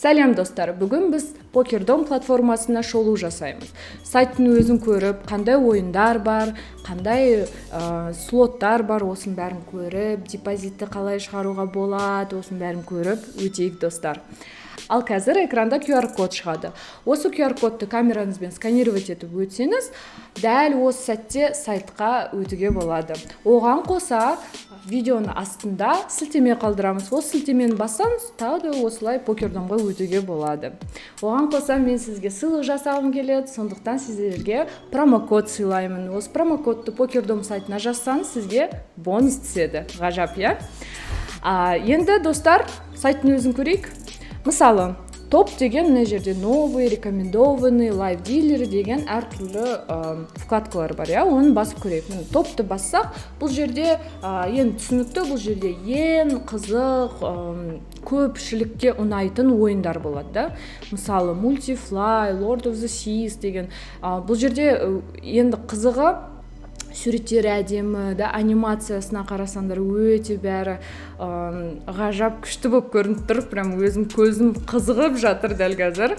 Сәлем, достар! Бүгін біз Покердом платформасына шолу жасаймыз. Сайттың өзін көріп, қандай ойындар бар, қандай слоттар бар, осының бәрін көріп, депозитті қалай шығаруға болады, осының бәрін көріп өтейік, достар. Ал қазір экранда QR код шығады. Осы QR кодты камераңызбен сканировать етіп өтсеңіз, дәл осы сәтте сайтқа өтуге болады. Оған қоса видеоның астында сілтеме қалдырамыз. Осы сілтемені бассаңыз, тағы да осылай Покердомға өтуге болады. Оған қоса мен сізге сыйлық жасағым келеді, сондықтан сіздерге промокод сыйлаймын. Осы промокодты Покердом сайтына жазсаңыз, сізге бонус түседі. Ғажап, иә? Енді, достар, сайттың өзін көрейік. Мысалы, топ деген мына жерде новый, рекомендованный, лайв дилеры деген әртүрлі вкладкалар бар, иә. Оны басып көрейік. Міне, топты бассақ, бұл жерде енді түсінікті, бұл жерде ең қызық, көпшілікке ұнайтын ойындар болады да. Мысалы, Мультифлай, Lord of the Seas деген. Бұл жерде енді қызығы, суреттері әдемі да, анимациясына қарасаңдар, өте бәрі ғажап күшті болып көрініп тұр. Прям өзім көзім қызығып жатыр дәл қазір.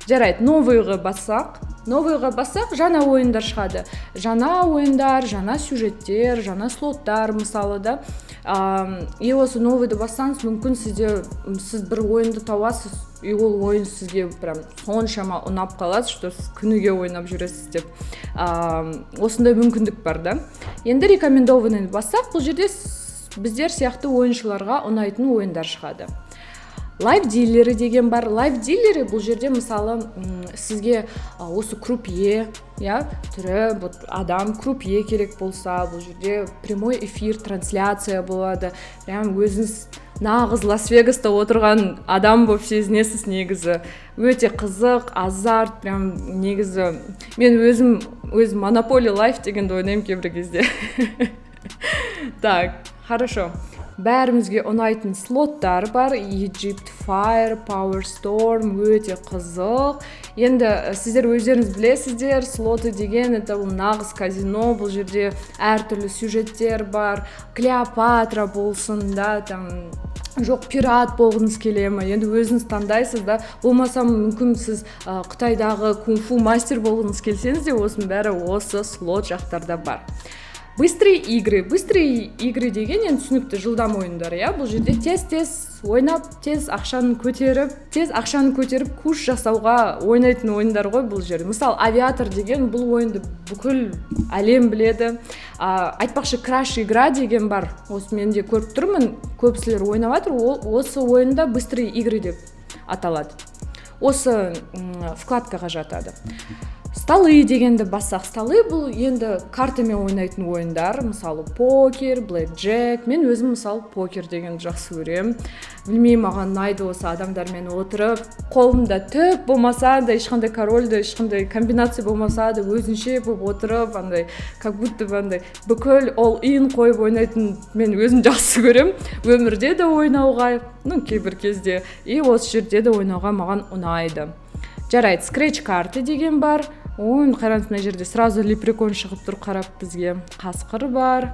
Жарайды, новыйға бассақ, новыйға бассақ, жаңа ойындар шығады. Жаңа ойындар, жаңа сюжеттер, жаңа слоттар, мысалы да. И осы новыйды бассаңыз, мүмкін сізде сіз бір ойынды табасыз, и ол ойын сізге прям соншама ұнап қалады, что сіз күніге ойнап жүресіз деп. Осындай мүмкіндік бар да. Енді рекомендованный бассақ, бұл жерде біздер сияқты ойыншыларға ұнайтын ойындар шығады. Лайв дилеры деген бар. Лайв дилеры бұл жерде, мысалы, сізге осы крупье, иә, түрі вот адам, крупье керек болса, бұл жерде прямой эфир, трансляция болады. Прям өзіңіз нағыз Лас Вегаста отырған адам болып сезінесіз. Негізі өте қызық, азарт прям. Негізі мен өзім Монополи Лайф дегенді ойнаймын кейбір кезде. Так, хорошо, бәрімізге ұнайтын слоттар бар: Egypt Fire, Power Storm, өте қызық. Енді сіздер өздеріңіз білесіздер, слоты деген это бұл нағыз казино. Бұл жерде әртүрлі сюжеттер бар, Клеопатра болсын да, там жоқ, пират болғыңыз келе ма, енді өзіңіз таңдайсыз да. Болмаса, мүмкін, сіз Қытайдағы кунг-фу мастер болғыңыз келсеңіз де, осының бәрі осы слот жақтарда бар. Быстрые игры. Быстрые игры деген енді түсінікті, жылдам ойындар, иә. Бұл жерде тез тез ойнап, тез ақшаны көтеріп, тез ақшаны көтеріп, куш жасауға ойнайтын ойындар ғой бұл жерде. Мысалы, Авиатор деген, бұл ойынды бүкіл әлем біледі. Айтпақшы, Краш игра деген бар. Осы мен де көріп тұрмын, көпсілер ойнап жатыр. Ол осы ойында быстрые игры деп аталады, осы вкладкаға жатады. Столы дегенді бассақ, столы бұл енді картамен ойнайтын ойындар, мысалы, покер, блэк джек. Мен өзім, мысалы, покер дегенді жақсы көремін. Білмеймін, маған ұнайды осы адамдармен отырып, қолымда түк болмаса да, ешқандай король да, ешқандай комбинация болмаса да, өзінше болып отырып, андай как будто бы андай бүкіл all in қойып ойнайтын мен өзім жақсы көремін. Өмірде де ойнауға, ну, кейбір кезде, и осы жерде де ойнауға маған ұнайды. Жарайды, скретч карты деген бар. Ой, қараңыз, мына жерде сразу лепрекон шығып тұр қарап бізге, қасқыр бар.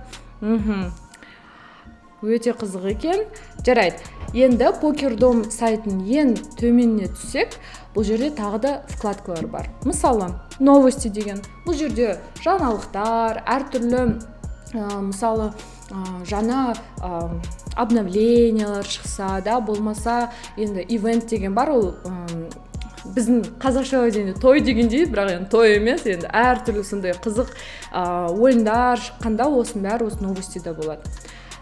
Өте қызық екен. Жарайды, енді Покердом сайтының ең төменіне түссек, бұл жерде тағы да вкладкалар бар. Мысалы, новости деген, бұл жерде жаңалықтар әртүрлі, мысалы, жаңа обновлениялар шықса да, болмаса енді ивент деген бар. Ол біздің қазақша дегенде той дегендей, бірақ енді той емес, енді әртүрлі сондай қызық ойындар шыққанда, осының бәрі осы новостида болады.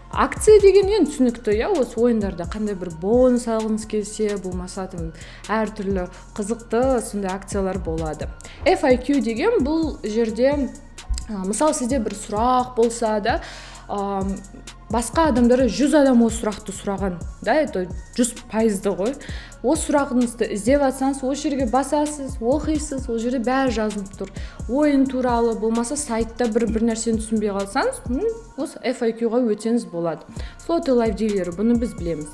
Акция деген енді түсінікті, иә. Осы ойындарда қандай бір бонус алғыңыз келсе, болмаса там әртүрлі қызықты сондай акциялар болады. FAQ деген, бұл жерде мысалы, сізде бір сұрақ болса да, басқа адамдар, 100 адам осы сұрақты сұраған да, это 100 пайызды ғой. Осы сұрағыңызды іздеп жатсаңыз, осы жерге басасыз, оқисыз, ол жерде бәрі жазылып тұр ойын туралы. Болмаса сайтта бір нәрсені түсінбей қалсаңыз, осы FAQ-ға өтсеңіз болады. Слоты, лайв дилеры, бұны біз білеміз.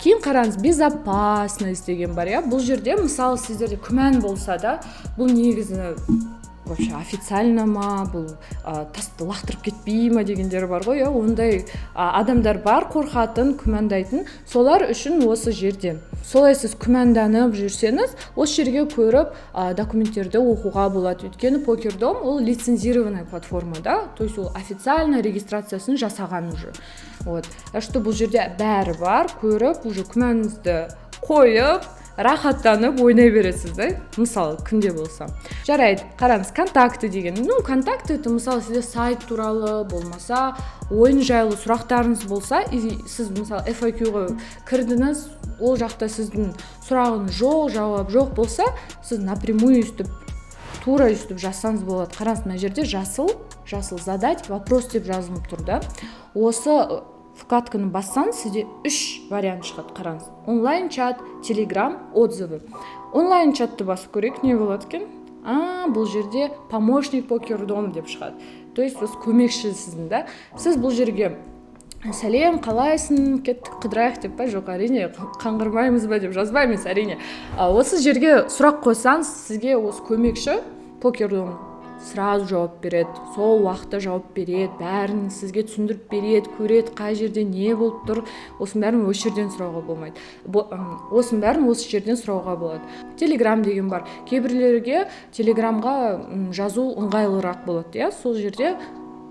Кейін қараңыз, безопасность деген бар, иә. Бұл жерде, мысалы, сіздерде күмән болса да, бұл негізі вообще официально ма, бұл тасты лақтырып кетпей ма дегендер бар ғой, иә. Ондай адамдар бар, қорқатын, күмәндайтын, солар үшін осы жерде. Солай сіз күмәнданып жүрсеңіз, осы жерге көріп, документтерді оқуға болады, өйткені Покердом ол лицензированная платформа да, то есть ол официально регистрациясын жасаған уже. Вот, так что бұл жерде бәрі бар, көріп, уже күмәніңізді қойып, рахаттанып ойнай бересіз да, мысалы, күнде болса. Жарайды, қараңыз, «Контакты» деген. Ну, «Контакты» — это, мысалы, сізде сайт туралы болмаса ойын жайлы сұрақтарыңыз болса и сіз, мысалы, FAQ-ға кірдіңіз, ол жақта сіздің сұрағыңыз жоқ, жауап жоқ болса, сіз напрямую өйстіп, тура өйстіп жазсаңыз болады. Қараңыз, мына жерде жасыл жасыл «Задать вопрос» деп жазылып тұр да. Осы вкладканы бассаңыз, сізде үш вариант шығады. Қараңыз: онлайн чат, Телеграм, отзывы. Онлайн чатты басып көрейік, не болады екен? А, бұл жерде «Помощник Покердом» деп шығады, то есть осы көмекші сіздің да. Сіз бұл жерге «Сәлем, қалайсың, кеттік қыдырайық» деп па? Жоқ, әрине, «Қаңғырмаймыз ба» деп жазбаймыз, әрине. Осы жерге сұрақ қойсаңыз, сізге осы көмекші Покердом сразу жауап береді, сол уақытта жауап береді, бәрін сізге түсіндіріп береді, көреді, қай жерде не болып тұр. Осының бәрін осы жерден сұрауға болмайды, осының бәрін осы жерден сұрауға болады. Телеграм деген бар. Кейбіреулерге Телеграмға жазу ыңғайлырақ болады, иә, сол жерде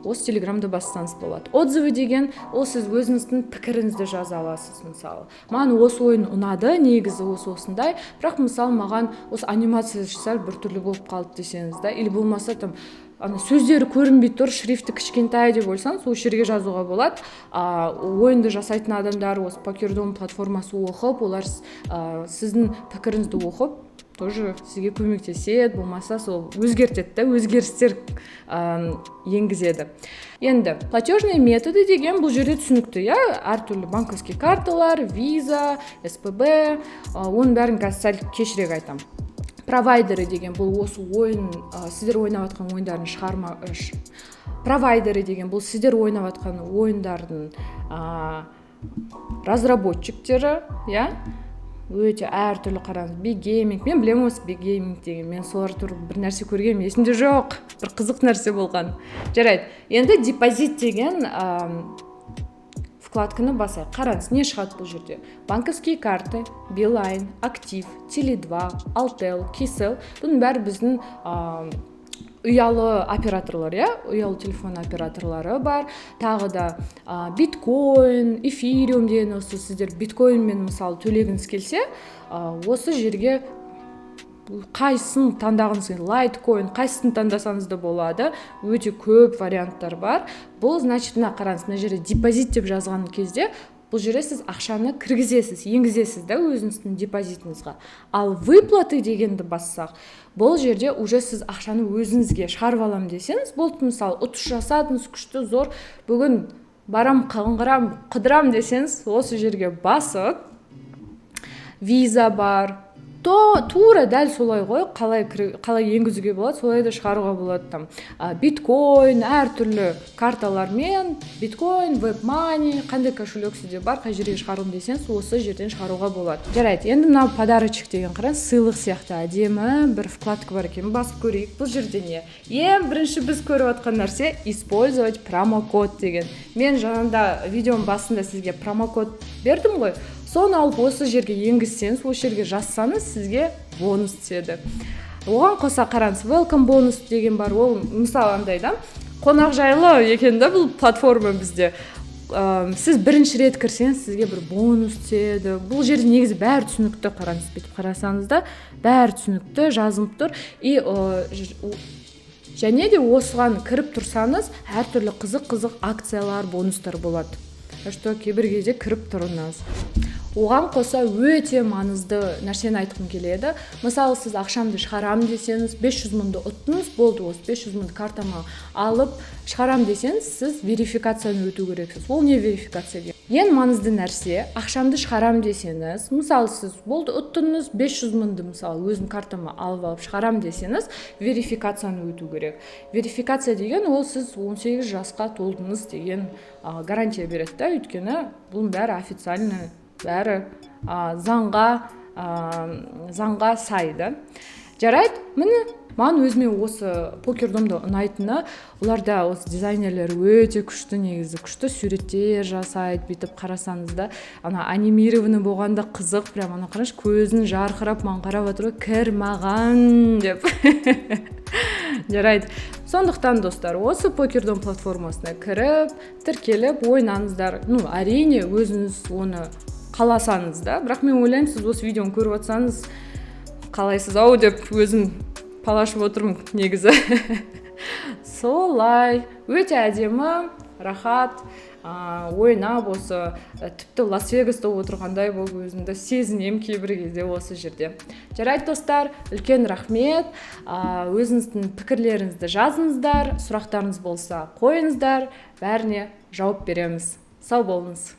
осы Телеграмды бассаңыз болады. «Отзывы» деген ол сіз өзіңіздің пікіріңізді жаза аласыз. Мысалы, маған осы ойын ұнады негізі, осы осындай, бірақ, мысалы, маған осы анимация сәл біртүрлі болып қалды десеңіз да, или болмаса там ана сөздері көрінбей тұр, шрифті кішкентай деп ойласаңыз, осы жерге жазуға болады. Ойынды жасайтын адамдар осы Покердом платформасы оқып, олар сіздің пікіріңізді оқып, тоже сізге көмектеседі, болмаса сол өзгертеді да, өзгерістер енгізеді. Енді «Платежные методы» деген, бұл жерде түсінікті, иә, әртүрлі банковский карталар, Виза, СПБ, оның бәрін қазір сәл кешірек айтамын. «Провайдеры» деген бұл осы ойын, сіздер ойнап жатқан ойындардың шығарма, «Провайдеры» деген бұл сіздер ойнап жатқан ойындардың разработчиктері, иә. Өте әртүрлі, қараңыз, Биг Гейминг, мен білемін осы Биг Гейминг деген, мен солар туралы бір нәрсе көргенмін, есімде жоқ, бір қызық нәрсе болған. Жарайды, енді «Депозит» деген вкладканы басайық. Қараңыз, не шығады бұл жерде: банковские карты, Билайн, Актив, Теле2, Алтел, Кселл. Бұның бәрі біздің ұялы операторлар, иә, ұялы телефон операторлары бар. Тағы да биткоин, эфириум деген. Осы сіздер биткоинмен, мысалы, төлегіңіз келсе, осы жерге қайсысын таңдағыңыз келеді, лайткоин, қайсысын таңдасаңыз да болады, өте көп варианттар бар. Бұл, значит, мына қараңыз, мына жерде «Депозит» деп жазған кезде бұл жерде сіз ақшаны кіргізесіз, енгізесіз да өзіңіздің депозитіңізға. Ал «Выплаты» дегенді бассақ, бұл жерде уже сіз ақшаны өзіңізге шығарып аламын десеңіз болды. Мысалы, ұтыс жасадыңыз, күшті, зор, бүгін барам, қаңғырам, қыдырам десеңіз, осы жерге басып, Виза бар, то тура дәл солай ғой, қалай енгізуге болады, солай да шығаруға болады. Там биткоин, әртүрлі карталармен, биткоин, вебмани, қандай кошелек сізде бар, қай жерге шығарамын десеңіз, осы жерден шығаруға болады. Жарайды, енді мынау «Подарочек» деген, қараңыз, сыйлық сияқты әдемі бір вкладка бар екен, басып көрейік. Бұл жерде не? Ең бірінші біз көріп жатқан нәрсе — «Использовать промокод» деген. Мен жаңағында видеоның басында сізге промокод бердім ғой, соны алып, осы жерге енгізсеңіз, осы жерге жазсаңыз, сізге бонус түседі. Оған қоса, қараңыз, «Welcome бонус» деген бар. Ол, мысалы, андай да, қонақжайлы екен да бұл платформа бізде. Сіз бірінші рет кірсеңіз, сізге бір бонус түседі. Бұл жерде негізі бәрі түсінікті, қараңыз, бүйтіп қарасаңыз да, бәрі түсінікті жазылып тұр. И және де осыған кіріп тұрсаңыз, әртүрлі қызық қызық акциялар, бонустар болады, так что кейбір кезде кіріп тұрыңыз. Оған қоса өте маңызды нәрсені айтқым келеді. Мысалы, сіз ақшамды шығарамын десеңіз, 500 мыңды ұттыңыз, болды, осы 500 мыңды картама алып шығарамын десеңіз, сіз верификацияны өту керексіз. Ол не верификация деген? Ең маңызды нәрсе: ақшамды шығарамын десеңіз, мысалы, сіз болды, ұттыңыз 500 мыңды, мысалы, өзім картама алып шығарамын десеңіз, верификацияны өту керек. Верификация деген ол сіз 18 жасқа толдыңыз деген гарантия береді да, өйткені бұның бәрі официально, бәрі заңға сай да. Жарайды, міне, маған өзіме осы Покердомда ұнайтыны, оларда осы дизайнерлер өте күшті негізі, күшті суреттер жасайды. Бүйтіп қарасаңыз да, ана анимированный болғанда қызық прям. Ана қарашы, көзін жарқырап маған қарап отыр ғой, «Кір маған» деп. Жарайды, сондықтан, достар, осы Покердом платформасына кіріп, тіркеліп ойнаңыздар. Ну, әрине, өзіңіз оны қаласаңыз да. Бірақ мен ойлаймын, сіз осы видеоны көріп жатсаңыз, қалайсыз ау деп өзім пал ашып отырмын негізі. Солай, өте әдемі, рахат ойнап, осы тіпті Лас Вегаста отырғандай болып өзімді сезінемін кейбір кезде осы жерде. Жарайды, достар, үлкен рахмет. Өзіңіздің пікірлеріңізді жазыңыздар, сұрақтарыңыз болса, қойыңыздар, бәріне жауап береміз. Сау болыңыз.